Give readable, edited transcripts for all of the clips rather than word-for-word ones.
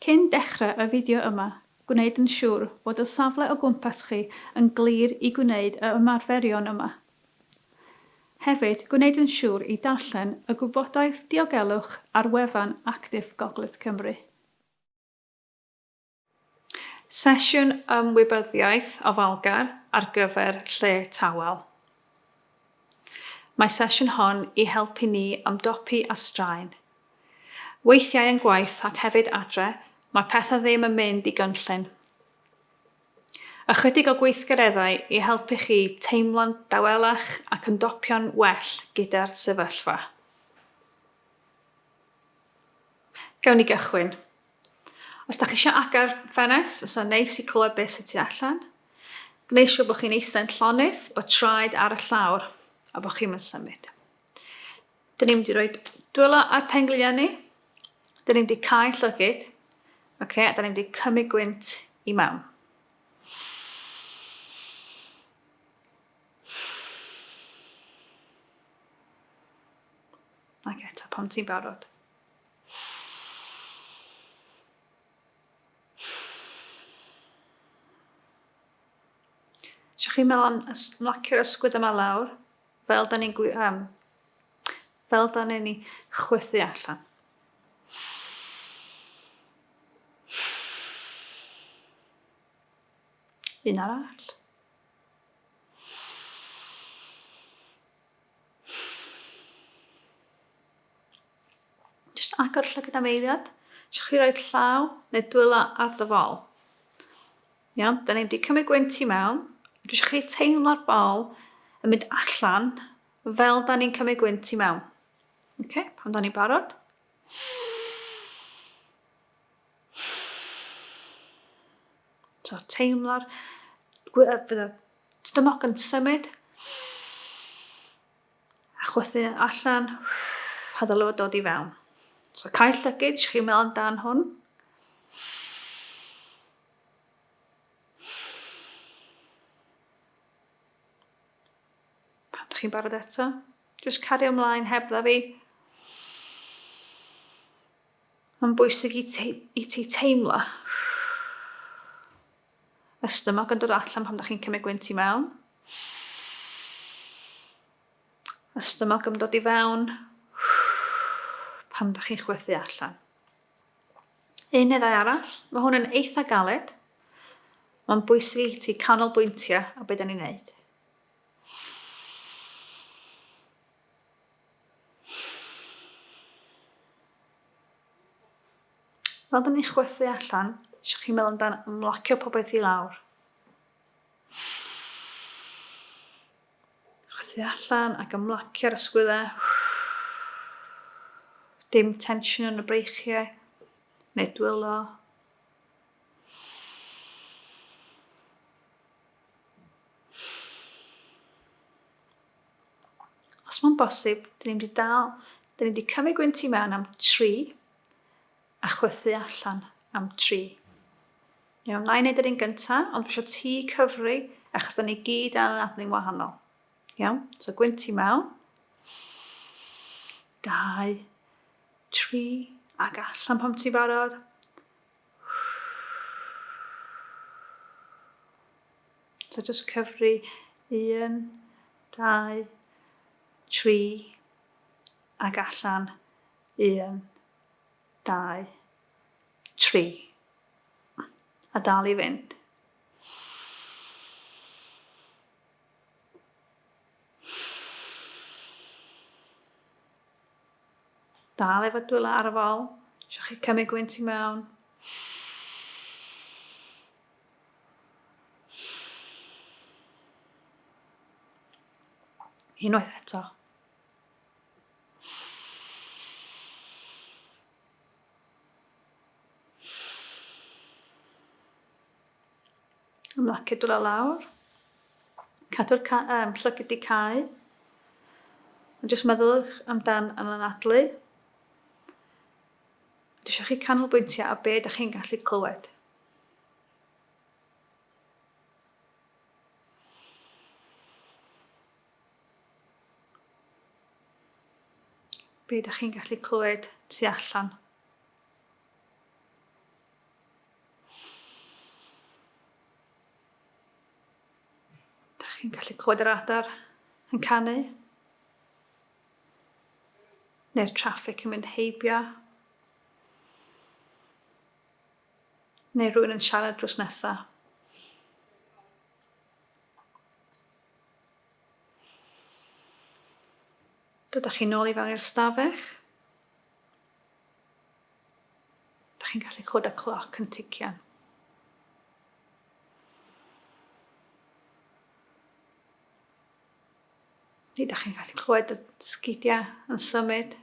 Cyn dechrau y fideo yma, gwneud yn siŵr bod y safle o gwmpas chi yn glir i gwneud y ymarferion yma. Hefyd, gwneud yn siŵr i darllen y gwybodaeth diogelwch ar wefan Actif Gogledd Cymru. Sesiwn ymwybyddiaeth ofalgar ar gyfer lle tawel. Mae sesiwn hon i helpu ni ymdopi â straen. Weithiau yn gwaith ac hefyd adre, mae pethau ddim yn mynd i gynllun. Ychydig o gweithgareddau i helpu chi teimlo'n dawelach ac ymdopio'n well gyda'r sefyllfa. Gawn ni gychwyn. Os da chi eisiau agor ffenest, fysa'n neis i clywed beth sydd tu allan. Gwneud siŵr bod chi'n eistedd yn llonydd, bod traed ar y llawr a bod chi'n mynd symud. Dyn ni'n mynd i roi dwylo ar pengliniau ni. Dyn ni'n mynd i cau llygyd. Okay, a dyn ni'n mynd i cymryd gwynt i mewn. Ac eto, pan ti'n barod. Eisiau chi'n meddwl am ymlacio'r ysgwydd yma lawr? Fel da ni'n um, fel da ni'n ei chwythu allan. Un arall. Just agor llygad am eiliad. Eisiau chi roi llaw neu dwylo ar dy fol. Iawn, da ni'n mynd i cymryd gwynt i mewn. Dwi eisiau chi teimlo'r bol yn mynd allan fel da ni'n cymryd gwynt i mewn. Oce, okay, pan da ni'n barod. So, teimlo'r fydd y stomach yn symud. A chwythu allan, a ddylai fod dod i fewn. So, cael llygyd, eisiau chi'n meddwl amdan hwn. Pan ydych chi'n barod eto, jyst cario ymlaen heb dda fi. Mae'n bwysig i, te i ti teimlo y stumog yn dod allan pan ydych chi'n cymryd gwynt i mewn. Y stumog yn dod i fewn pan ydych chi'n chwythu allan. Un neu ddau arall. Mae hwn yn eitha galed. Mae'n bwysig i ti canolbwyntio ar beth da ni'n neud. Fel da ni'n chwythu allan, eisiau chi'n meddwl amdan ymlacio popeth i lawr. Chwythu allan ac ymlacio'r ysgwyddau. Dim tensiwn yn y breichiau neu dwylo. Os mae'n bosib, dyn ni'n mynd i dal, dyn ni'n mynd i cymryd gwynt i mewn am 3 a chwythu allan am 3. Iawn, na i wneud yr un gynta, ond dwi eisiau ti cyfri, achos da ni gyd yn anadlu'n wahanol. Iawn, so gwynt i mewn. 2, 3, ac allan pan ti'n barod. So just cyfri 1, 2, 3, ac allan 1, 2, 3. A dal i fynd. Dal efo dwylo ar y fol. Eisiau chi cymryd gwynt i mewn. Unwaith eto. Ymlacio dwylo lawr. Cadw'r ca um, llygyd di cau. Ond jyst meddylwch amdan yn anadlu. Dwi eisiau chi canolbwyntio ar be ydych chi'n gallu clywed. Be ydych chi'n gallu clywed tu allan? gallu clywed yr adar yn canu? Neu'r traffic yn mynd heibio? Neu rhywun yn siarad drws nesa? Dod â chi nôl i fewn i'r stafell. Dach chi'n gallu clywed y cloc yn tician. Neu dach chi'n gallu clywed y sgidiau yn symud.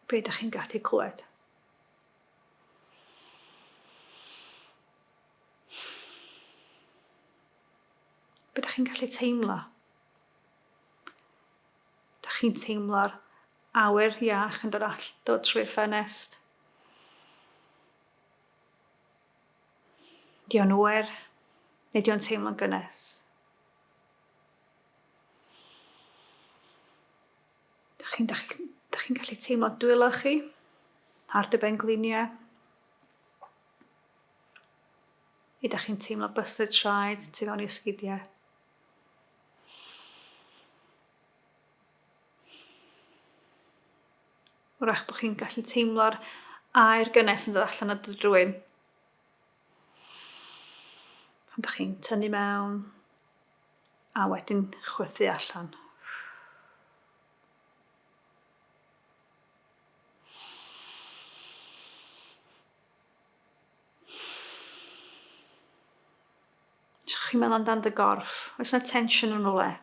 Be dach chi'n gallu clywed? Be dach chi'n gallu teimlo? Dach chi'n teimlo'r awyr iach yn dod all, dod trwy'r ffenest? Di o'n oer neu di o'n teimlo'n gynnes? Dach chi'n dach, dach chi'n gallu teimlo dwylo chi ar dy bengliniau? Neu dach chi'n teimlo bysedd traed tu fewn i'r sgidiau? Wrach bod chi'n gallu teimlo'r aer gynnes yn dod allan o dy drwyn. Pan dych chi'n tynnu mewn a wedyn chwythu allan. Os chi'n meddwl amdan dy gorff, oes yna tensiwn yn rhywle?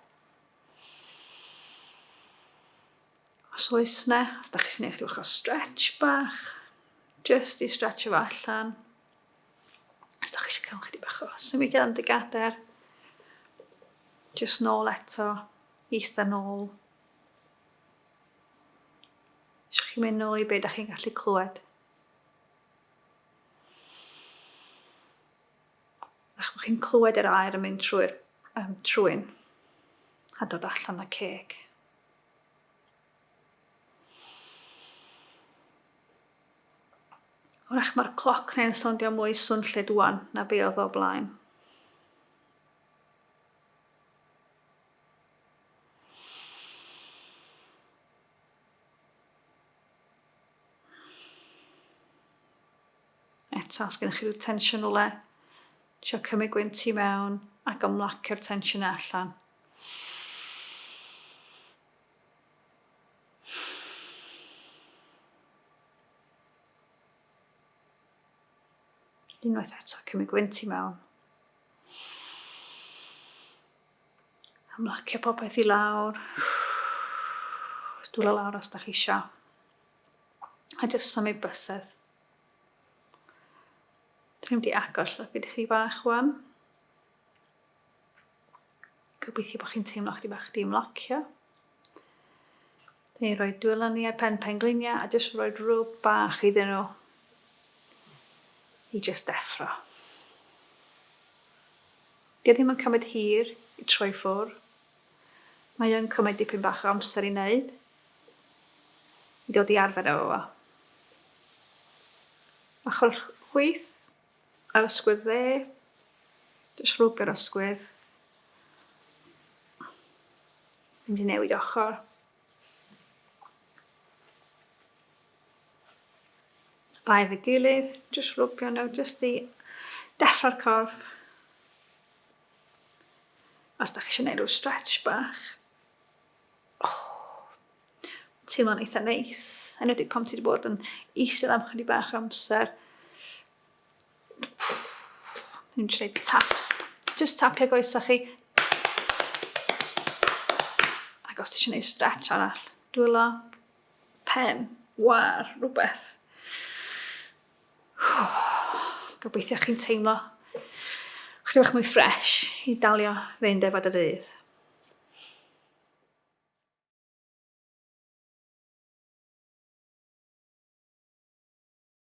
Os oes yna, os da chi'n gwneud chydig o stretch bach, just i stretch efo allan. Os da chi eisiau cael chydig bach o symudiad am dy gader, just nôl eto, eistedd nôl. Eisiau chi mynd nôl i be da chi'n gallu clywed. Ach, bod chi'n clywed yr aer yn mynd trwy'r um, trwyn a dod allan y ceg. Wrach mae'r cloc neu'n sondio mwy swnllyd wan na be oedd o blaen. Eto, os gennych chi rhyw tensiwn rhywle, trio cymryd gwynt i mewn ac ymlacio'r tensiwn allan. Unwaith eto, cymryd gwynt i mewn. Ymlacio popeth i lawr. Dwylo lawr os da chi isio. A jyst symud bysedd. Dwi'n mynd i agor llygad i chi bach wan. Gobeithio bod chi'n teimlo chdi bach di ymlacio. Dyn ni'n rhoi dwylo ni ar pen pengliniau a jyst rhoi rwb bach iddyn nhw i jyst deffro. Di o ddim yn cymryd hir i troi ffwr. Mae o'n cymryd dipyn bach o amser i wneud. I dod i arfer efo fo. Ochr chwith a'r ysgwydd dde. Jyst rwbio'r ysgwydd. Mynd i newid ochr. Ddau efo'i gilydd, jyst rwbio nhw, jyst i deffro'r corff. Os da chi eisiau gwneud rhyw stretch bach. Oh, teimlo'n eitha neis. Enwedig pan ti wedi bod yn eistedd am chydig bach o amser. Dwi'n just gwneud taps. Just tapio goesau chi. Ac os ti eisiau gwneud stretch arall, dwylo, pen, war, rhywbeth. Gobeithio chi'n teimlo chydig bach mwy ffresh i dalio fynd efo dy ddydd.